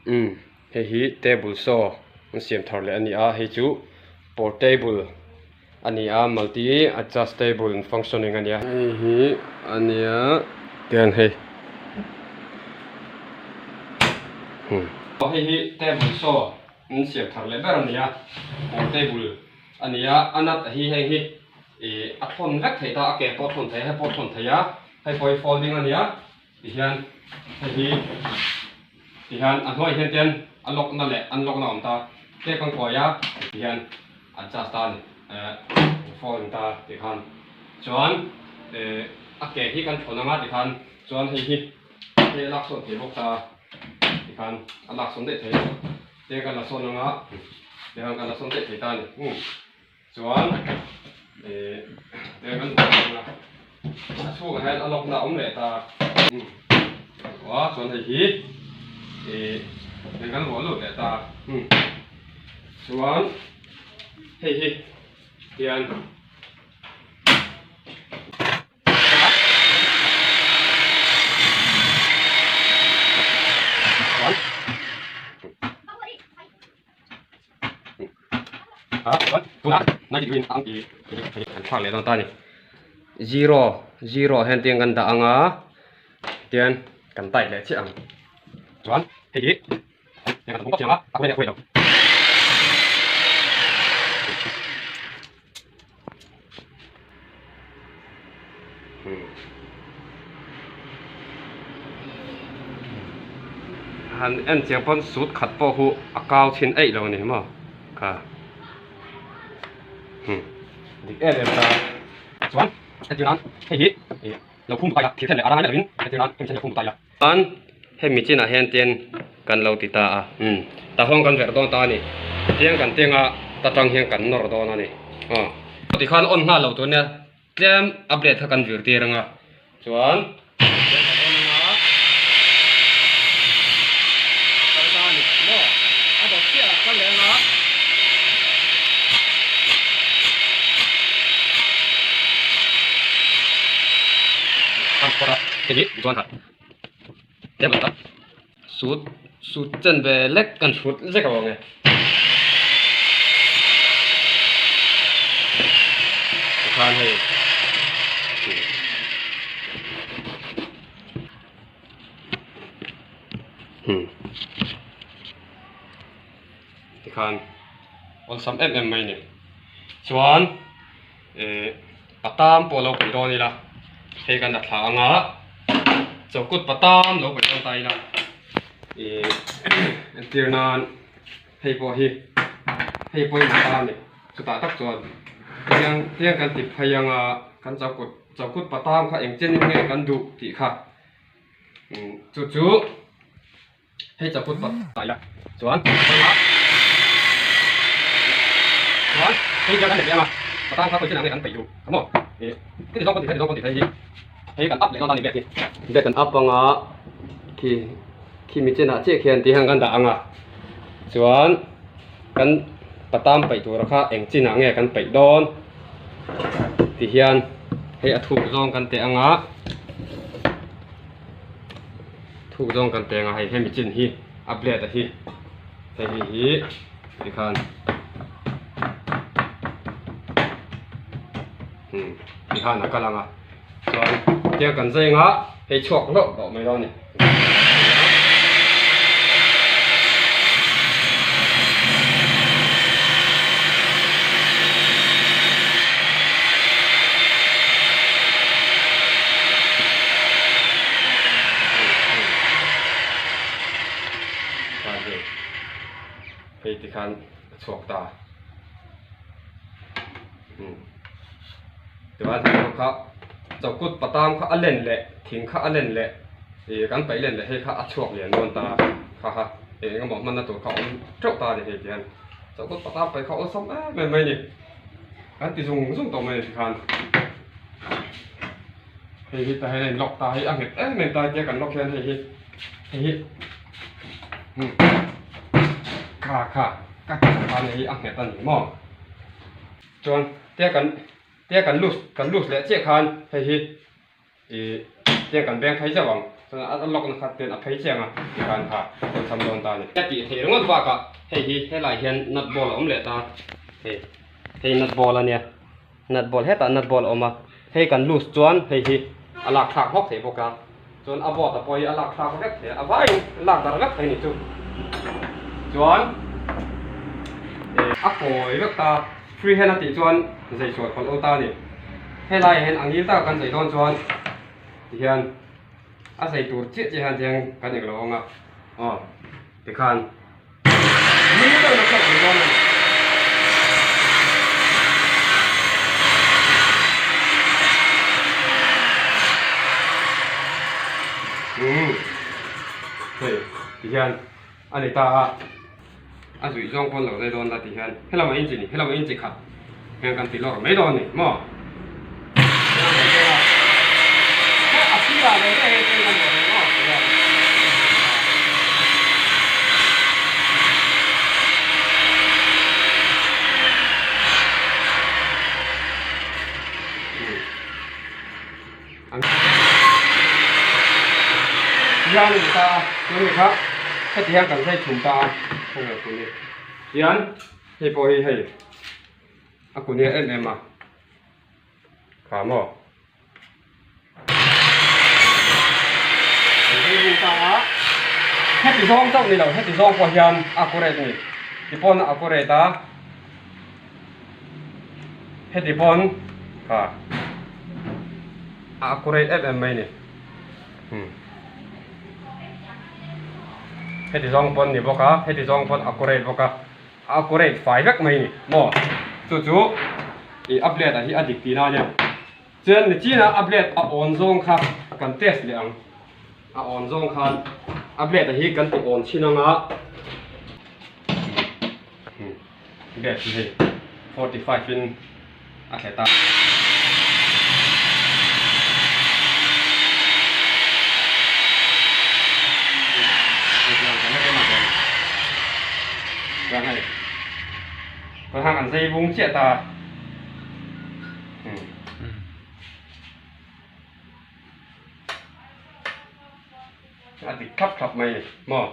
Umm hei hi table saw an siam thar leh a ni a hei chu portable a ni a multi adjustable and functioning a ni a. Hei hi a nia tian hei umm. Hei hi table saw an siam thar leh ber a ni a portable a ni a a nut hi heng hi ih a thawn vek thei ta a ke pawh a thawn thei a hei pawh a thawn thei a hei pawh hi folding a ni a. Tihian hei hi tihian a hnuaiah hian ten a lock na leh unlock na a awm ta te kan kawi a tihian adjust ta a ni eh fold ta tikhan chuan eh a ke hi kan thawn anga tikhan chuan hei hi hei a lak sawn thei bawk ta tikhan a lak sawn daih thei te kan la sawn anga tikhan kan la sawn daih thei ta a ni umm. Chuan ih eng kan hmuh dawn a, a chhungah hian a lawkna a awm leh ta a chuan hei hi ih eng kan ruah lut leh ta chuan hei hi hian. Thlak leh dawn ta a ni zero zero ah hian tiang kan dah ang a tian kan tight leh chiah ang chuan hei hi Han en chiang pawn sut khat pawh hu a kau chhin eih lo a ni maw kha dik em em ta chuan heti nan hei hi ih lo phum ta ila thil thlen leh a rang lovin heti nan hemi thlen lo phum ta ila chuan hemi chinah hian tin kan lo ti ta a umm tahawng kan verh dawn ta a ni tiang kan tinga ta tang hian kan nawr dawn a ni aw tikhan on nghal lo tur nia. Tlem a blade kha kan vir tir anga chuan tlem kan on anga kal ta a ni maw a dawt chiah a kal leh anga chuan kha tlem a sut sut chen ve lek kan hrut zek a awm e. Tikhan hei tikhan awlsam em em mai a ni chuan ih patam pawh lo paih dawn ila hei kan la thla anga chawkut patam lo paih dawn ta ila ih entir nan hei pawh hi hei pawimawh ta a ni chutah tak chuan tiang tiang kan ti phei anga kan chawkut chawkut patam kha eng chen in nge kan duh tih kha chu chu. Hei chakut pat ta ila chuan chuan hei hian kan leh anga patang kha kawichin ang nge kan peih duh ka maw ih heti zawng kan ti heti zawng kan ti thei hi hei kan up leh dawn ta ni bag hi bag kan up anga khi khi mi chenah chiah khian ti hian kan dah anga chuan kan patang peih tur kha eng chinah nge kan peih dawn ti hian hei a thuk zawng kan teh anga. Thuk zawng kan teng a hei hemi chin hi a blade a hi hei hi hi tikhan tikhan a kal ang a chuan tiang kan zai anga hei chhuak hlauh tawh mai dawn a ni. Hei ti khan a chhuak ta tichuan hei pawh kha chawkut patam kha a len leh thing kha a len leh ih kan paih len leh hei kha a chhuak lian dawn ta kha kha eng emaw hmanna tur kha a awm teuh ta a ni hei ti hian chawkut patam paih kha awlsam em em mai a ni. Kan ti zung zung tawh mai a ni khan hei hi tah hian a in lock ta hi a nghet em em ta tia kan lock hian hei hi hei hi kha kha ka ti zawh khan hei hi a nghet a ni maw chuan tia kan tia kan loose kan loose leh chiah khan hei hi ih tia kan beng phei zeuh ang. Chuan a lock na khat ten a phei chiang a tikhan kha a awlsam dawn ta a ni. Ka tih theih ringawt bakah hei hi helai hian nut ball a awm leh ta hei hei nut ball a nia nut ball hetah nut ball a awm a hei kan loose chuan hei hi a lak thlak hlawk thei bawk a chuan a board a pawh hi a lak thlak vek thei a a vaiin a lak darh vek thei a ni chu chuan a kawi vek ta free hand a tih chuan zei sual khawl awl ta a ni helaiah hian a ngil taka kan zei dawn chuan tihian. A zei tur chiah chiah hian tiang kan eng lo ang a, aw tikhan mi deuh na chauh ang dawn a ni. Umm hei tihian a ni ta a, a zuih zawng pawn lo zai dawn la tihian helamah inchi ni helamah inchi khat hian kan ti lawr mai dawn a ni maw. A sirah ve ve hei chuan kan lawr mai maw tihian. Hian a ni ta a, chuan hei kha heti hian kan zai chhum ta a, heng ang kun hi hian hei pawh hi hei a kun hi a em em a, kha maw kan zai bung ta a, heti zawng chauh ni lo heti zawng pawh hian a accurate a ni, ti pawn a accurate a. Heti pawn kha a accurate em em mai ni heti zawng pawn ni bawk a heti zawng pawn accurate bawk a a accurate fai vek mai ni maw chu chu ih a blade ah hi a dik tihna a nia chuan nichinah a blade a awn zawng kha kan test leh ang a awn zawng khan a blade ah hi kan ti awn chhin ang a. Bag hi hei 45 in a thlet a. Kan hang an zei vung chiah ta. A dik thlap thlap mai ni maw.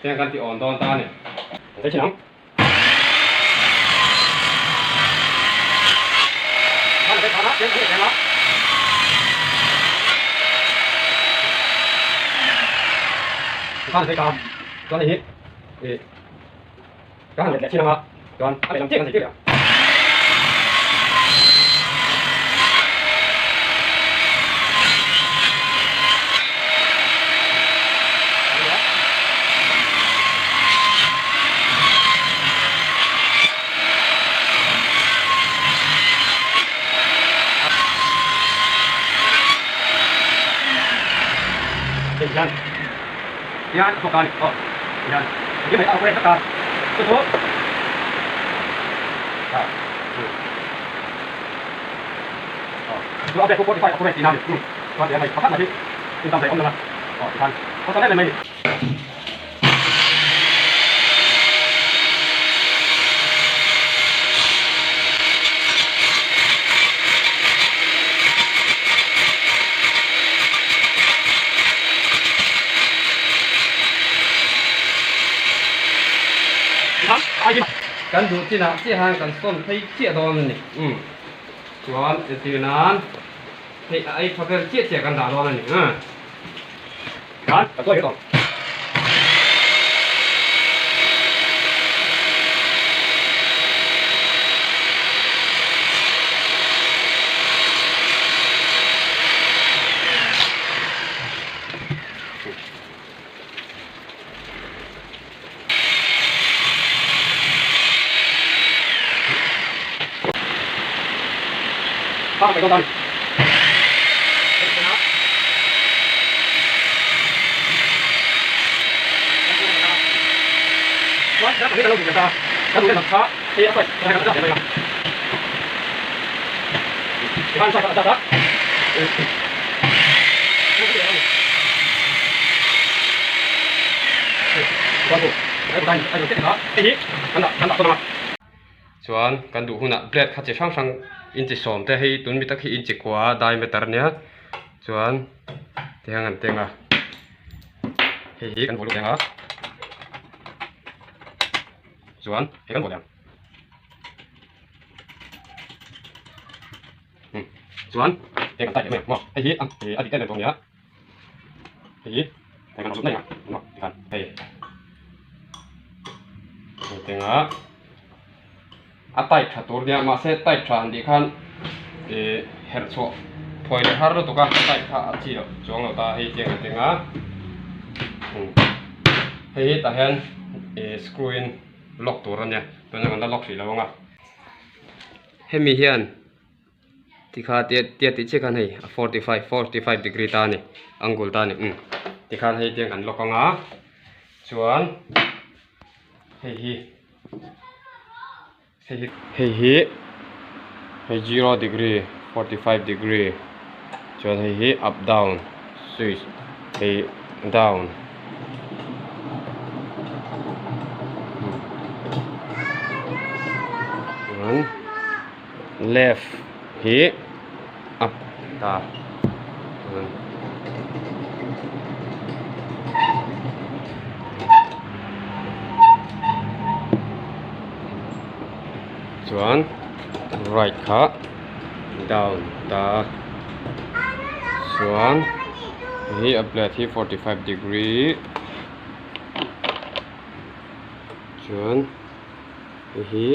Tiang kan ti awn dawn ta a ni. Kan sawi thin ang. Chuan hei hi Ka han let leh thin ang a, chuan a lehlam chiah kan zirtir leh ang. Hei hian Hian a thawk a ni aw hian engkim mai a operate vek a chu chu a aw chu a bag 45 operate tihna a ni chuan tiang hei pakhat mai hi intam daih awm lo a aw tikhan awlsam em em mai a ni. Kan duh chinah chiah hian kan sawn phei chiah dawn a ni. Umm chuan entir nan hei a ei tha vel chiah chiah kan dah dawn a ni. Umm chuan ka tuai tawh. Chuan kan duh hunah blade kha chi hrang hrang inchi sawm te hei tun mi tak hi inchi kua diameter ania chuan tihian an teng a hei hi kan vuah lut leh ang a chuan hei kan vuah leh ang chuan hei kan tai leh mai ang maw hei hi a dik em em tawh ania. Hei hi hei kan zut mai ang maw tikhan hei hei tengah a tight tha tur nia mahse tight tha han tih khan ih herh chhuah phawi leh har lutuk a tight kha a chi loh chuang lo ta hei tiang ang tengah hei hi tah hian ih screw in lock tur a nia tunah kan la lock hrih lo ang a hemi hian. Tikha tia tia tih chiah khan hei a 45 45 degree ta a ni angle ta a ni umm tikhan hei tiang kan lock anga chuan hei hi hei hi hei hi hei zero degree 45 degree chuan hei hi up down switch hei down. Left hi up ta chuan chuan right kha down ta chuan hei hi a blade hi 45 degree chuan hei hi.